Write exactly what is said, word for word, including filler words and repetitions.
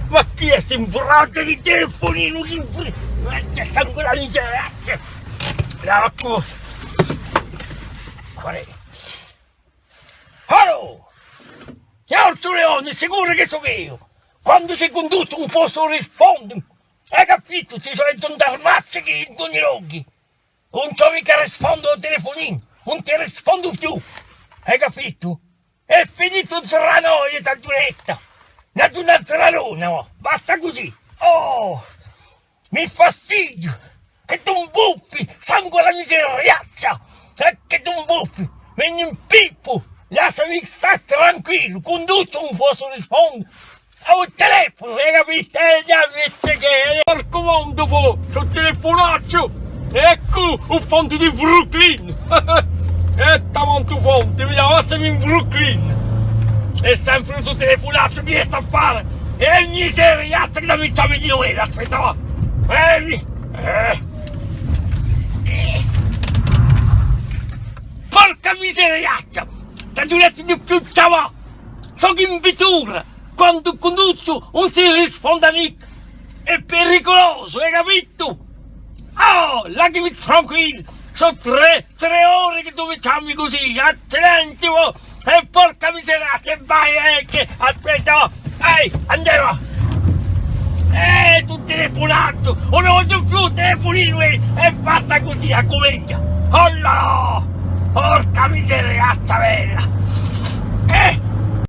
Ma chì hè sta infurata di telefuninu, chì fri-, ma chì sangu la miseria! Là, eccu. Qual hè? Allò! Signor Leoni, sicuru chì sò eiu! Quandu u cunduttore ùn vò risponde, hè capitu, ci sò i ghjandarammazzi chì in ogni locu. Ùn ci vò micca risponde à u telefuninu, ùn ti rispondu più. Hai capitu? Hè finitu trà noi, t'aghju dettu. N'aghju un'altra luna, basta cusì. Oh, mi fastidiu. Chì tù imbuffi, sangu à la miseriaccia. È chì tù imbuffi, veni in pippu. Lassami stà tranquillu, cunduttore ùn vò risponde. Hè u telefunu, hai capitu? Eh, ghjà, metti chì, eh, porcu mondu, fò, stu telefunacciu! Eccu, u fondu di Brooklyn! È tamantu fondu, mi lasciami in Brooklyn! È sempre stu telefunacciu, chì hè st'affare? È miseria, chì mi chjami di novu, aspetta, và! Eh, mi-, eh, eh. Porca miseriaccia! T'aghju dettu di più chjamà! Sò in vittura! Quandu cunducu ùn si risponde micca, hè periculosu, hai capitu? Oh, lassami tranquillu, sò trè, trè ore chì tù mi chjami cusì, accidenti, oh, è porca miseria, chì vai, eh, chì, aspetta, oh, ehi, andemu! Eh, stu telefunacciu, ùn ne vogliu più telefuninu, eh, è basta cusì, a cumedia! Oh là là! Porca miseria, bella! Eh,